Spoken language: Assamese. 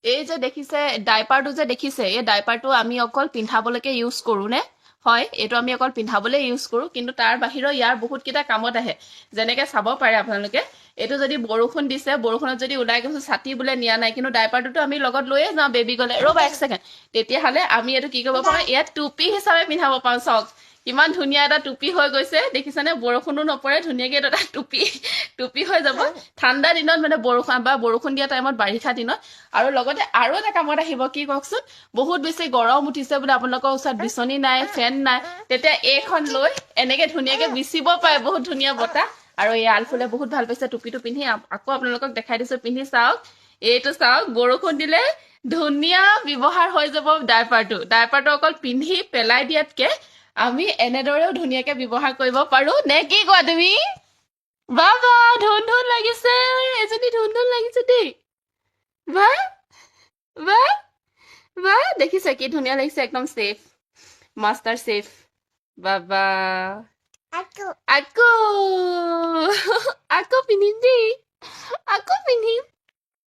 এই যে দেখিছে ডাইপাৰটো যে দেখিছে, এই ডাইপাৰটো আমি অকল পিন্ধাবলৈকে ইউজ কৰোঁ নে? হয়, এইটো আমি অকল পিন্ধাবলৈ ইউজ কৰোঁ, কিন্তু তাৰ বাহিৰেও ইয়াৰ বহুতকেইটা কামত আহে। যেনেকে চাব পাৰে আপোনালোকে, এইটো যদি বৰষুণ দিছে, বৰষুণত যদি ওলাই গৈছোঁ, ছাতি বোলে নিয়া নাই, কিন্তু ডাইপাৰটোতো আমি লগত লৈয়ে যাওঁ বেবী গ'লে। ৰ'বা এক ছেকেণ্ড। তেতিয়াহ'লে আমি এইটো কি কৰিব পাৰোঁ? ইয়াত টুপি হিচাপে পিন্ধাব পাৰোঁ। চাওক, কিমান ধুনীয়া এটা টুপি হৈ গৈছে, দেখিছেনে? বৰষুণো নপৰে, ধুনীয়াকে এইটো এটা টুপি টুপি হৈ যাব ঠাণ্ডা দিনত, মানে বৰষুণ বা বৰষুণ দিয়া টাইমত, বাৰিষা দিনত। আৰু লগতে আৰু এটা কামত আহিব কি কওকচোন? বহুত বেছি গৰম উঠিছে বোলে, আপোনালোকৰ ওচৰত বিচনী নাই, ফেন নাই, তেতিয়া এইখন লৈ এনেকে ধুনীয়াকে বিচিব পাৰে, বহুত ধুনীয়া বতাহ। আৰু এই আলফুলে বহুত ভাল পাইছে টুপিটো পিন্ধি। আকৌ আপোনালোকক দেখাই দিছো, পিন্ধি চাওক। এইটো চাওক, বৰষুণ দিলে ধুনীয়া ব্যৱহাৰ হৈ যাব ডাইপাৰটো। ডাইপাৰটো অকল পিন্ধি পেলাই দিয়াতকে আমি এনেদৰেও ধুনীয়াকে ব্যৱহাৰ কৰিব পাৰো, নে কি কোৱা তুমি? বাবা, ধুন ধুন লাগিছে, এজনী ধুন ধুন লাগিছে দেই। বা বা বা, দেখিছে কি ধুনীয়া লাগিছে? একদম চেফ, মাষ্টাৰ চেফ বাবা। আকৌ। আকৌ আকৌ পিন্ধিম দেই, আকৌ পিন্ধিম।